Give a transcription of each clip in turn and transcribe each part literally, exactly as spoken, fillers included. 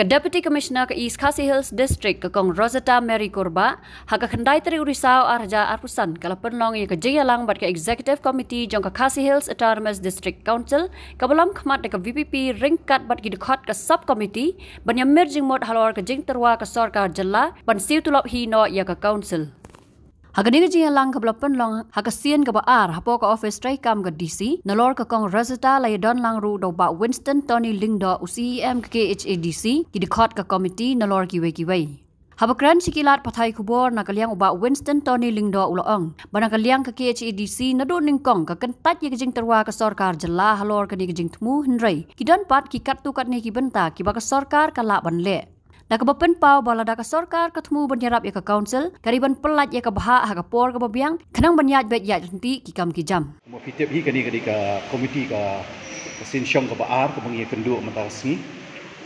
Ka Deputy Commissioner ka East Khasi Hills District, ka Kong Rosetta Mary Kurbah, ha ka khyndai tarik u Risaw ar hajar arphew san, ka la pynlong ïa ka jingïalang bad ka Executive Committee jong ka Khasi Hills Autonomous District Council, kaba lam khmat da ka V P P ryngkat bad ki dkhot ka Sub Committee, ban ïamir jingmut halor ka jingtyrwa ka sorkar jylla ban siew tulop hi noh ïa ka Council. Ha kane ka jingïalang kaba la pynlong ha ka sien kaba ar hapoh ka office treikam ka D C, nalor ka Kong Rosetta, la ïadon lang ruh da u Bah Winston Tony Lyngdoh, u C E M ka K H A D C, ki dkhot ka committee nalor kiwei kiwei. Haba kren sha ki lad pathai khubor, na ka liang u Bah Winston Tony Lyngdoh u la ong ba na ka liang ka K H A D C naduh nyngkong ka kyntait ïa ka jingtyrwa ka sorkar jylla halor kane ka jingthmu, hynrei ki don pat ki katto katne ki bynta kiba ka sorkar ka lah ban leh. Da kaba pynpaw ba lada ka sorkar ka thmu ban ïarap ïa ka Council, ka dei ban pyllait ïa ka bhah ha ka por kaba biang, khnang ban ïaid beit ïaid ryntih ki kam ki jam. Kumba phi tip hi, kane ka dei ka committee ka, ka synshong kaba ar kaba ngi ïakynduh mynta ka sngi.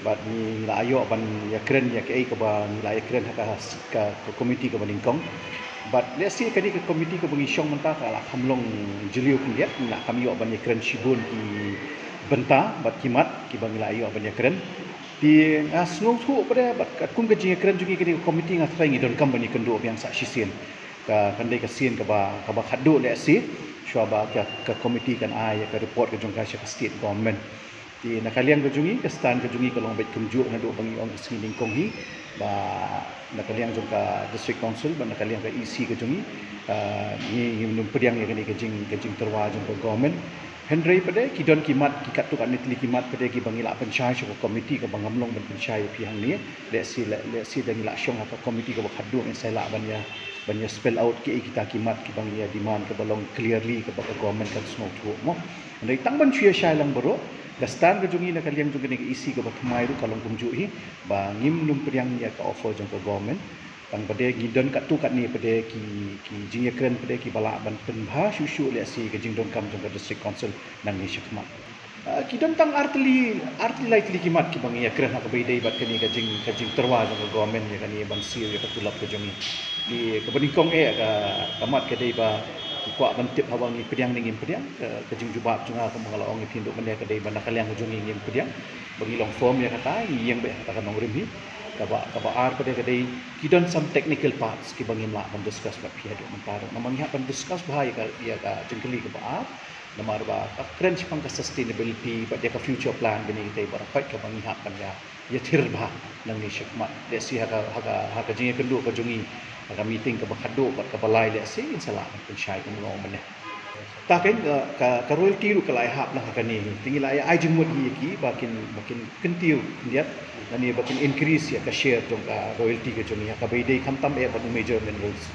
Bad ngi la ïoh ban ïakren ïa kaei kaba ngi la ïakren ha ka, ka, ka committee kaba nyngkong. Bad lehse kane ka committee kaba ngi shong mynta ka la kham long jylliew khyndiat, ngi la kham ïoh ban ïakren shibun ki bynta bad ki mat kiba ngi la ïoh ban ïakren. Te nga sngewthuh pat de, bad katkum ka jingïakren jong ngi, kane ka committee nga tharai ngi donkam ban ïakynduh biang sa shisien. Ka, kan dei ka sien kaba, kaba khadduh lehse, shuwa ba ka, ka committee kan ai ïa ka report ka jong ka sha ka state government. Te na ka liang ka jong ngi, ka stand ka jong ngi ka long beit kumjuh naduh ba ngi ong ka sngi nyngkong hi, ba na ka liang jong ka District Council, ba na ka liang ka E C ka jong ngi, ah, ngi, ngim nym pdiang ïa kane ka jing, ka jingtyrwa jong ka government. Hynrei pat de ki don ki mat, ki katto katne tylli ki mat pat de kiba ngi lah pynshai sha ka committee kaba ngam long ban pynshai ïa phi hangne. Lehse, leh, lehse da ngi lah shong ha ka committee kaba khadduh ngin sa lah ban ïa, ban ïa spell out kiei kita ki mat kiba ngi ïa demand kaba long clearly kaba ka government kan sngewthuh mo. Hynrei tang ban shu ïa shai lang baroh, ka stand ka jong ngi na ka liang jong kane ka E C kaba thymmai ruh ka long kumjuh hi, ba ngim nym pdiang ïa ka offer jong ka government. Tang pat de ngi don katto katne pat de ki, ki jingïakren pat de kiba lah ban pynbha shuh shuh lehse ka jingdonkam jong ka District Council nangne shakhmat. Ah, ki don tang ar tylli, ar tylli lai tylli ki mat kiba ngi ïakren ha kaba ïadei bad kane ka jing, ka jingtyrwa jong ka government ïa kane ban siew ïa ka tulop ka jong ngi. Te kaba nyngkong eh ka, ka mat ka dei ba ki kwah ban tip haba ngi pdiang ne ngim pdiang, ka, ka jingjubab jong nga kumba nga la ong ïa phi naduh mynne ka dei ba na ka liang ka jong ngi ngim pdiang, ba ngi long firm ïa kata, ngi ïeng beit ha kata ka nongrim hi. Kaba, kaba ar pat de ka dei, ki don some technical parts kiba ngim lah ban discuss bad phi haduh mynta ruh. Namar ngi hap ban discuss bha ïa ka, ïa ka jingkylli kaba ar. Namar ba ka kren shaphang ka sustainability bad ïa ka future plan, kine kita ki baroh kaba ngi hap ban ïa, ïa thir bha nangne shakhmat. Lehse ha ka, ha ka, ha ka jingïakynduh ka jong ngi ha ka meeting kaba khadduh bad kaba lai lehse ngin sa lah ban pynshai kumno mynne. Ta kein ka, ka, ka royalty ruh ka la ïahap lang ha kane hi. Te ngi la ïa ai jingmut hi ïa ki ba kin, ba kin kyntiew khyndiat lane ba kin increase ïa ka share jong ka royalty ka jong ngi ha kaba ïadei khamtam eh bad u major minerals.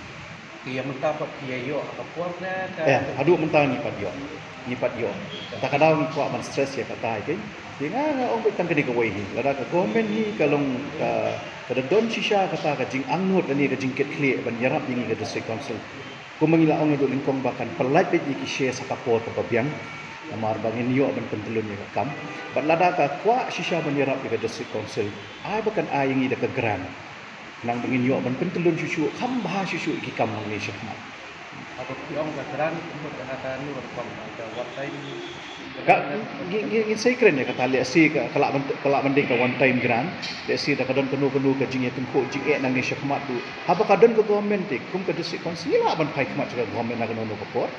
Ki ïa mynta pat ki ïa ïoh ha ka por ne ka Eh, haduh mynta ngi pat ïoh. Ngi pat ïoh. Ta ka daw ngi kwah ban stress ïa kata hi kein. Te nga, nga ong beit tang kane kawei hi. Lada ka government hi ka long ka, ka da don shisha kata ka jingangnud lane ka jingkitkhlieh ban ïarap ïa ngi ka District Council. Kumba ngi la ong naduh nyngkong ba kan pyllait beit ïa ki share ha ka por kaba biang. Namar ba ngin ïoh ban pyntyllun ïa ka kam. Bad lada ka kwah shisha ban ïarap ïa ka District Council, ai ba kan ai ïa ngi da ka grant. Khnang ba ngin ïoh ban pyntyllun shuh shuh, kham bha shuh shuh ïa ki kam nangne shakhmat. Haba phi ong ka grant, ka mut ka ha ka nu rukom, ka one time. Ka, ngi, ngi, ngin sa ïakren ïa kata, lehse ka, ka lah ban, ka lah ban dei ka one time grant, lehse da ka don kano kano ka jingïatyngkhuh jingeh nangne shakhmat ruh. Haba ka don ka government te, kum ka District Council ngi lah ban phai khmat sha ka government na kano kano ka por.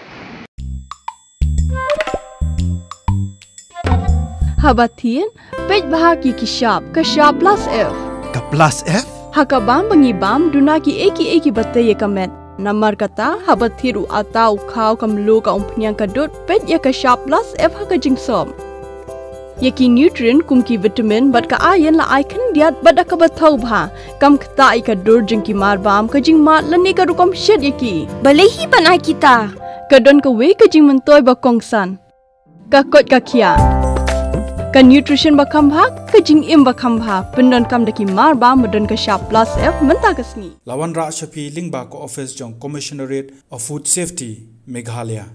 Haba thied, peit bha ki ki shap, ka shap plus F. Ka plus F? Ha ka bam ba ngi bam, duna kiei kiei kiba tei ïa ka met. Namar kata, haba thied u atta u khaw ka mluh ka umphniang ka dud, peit ïa ka shap plus F ha ka jingsop. Ïa ki nutrient kum ki vitamin bad ka iron la ai khyndiat bad da kaba thaw bha. Kam ktah ïa ka dur jong ki marbam, ka jingmad lane ka rukom shet ïa ki. Balei hi ban ai kita? Ka don kawei ka jingmyntoi ba kongsan. Ka koit ka khiah. Ka nutrition ba kham bha, ka jingim ba kham bha. Pyndonkam da ki marbam ba don ka shap plus F mynta ka sngi. La wanrah sha phi lyngba ka office jong Commissionerate of Food Safety, Meghalaya.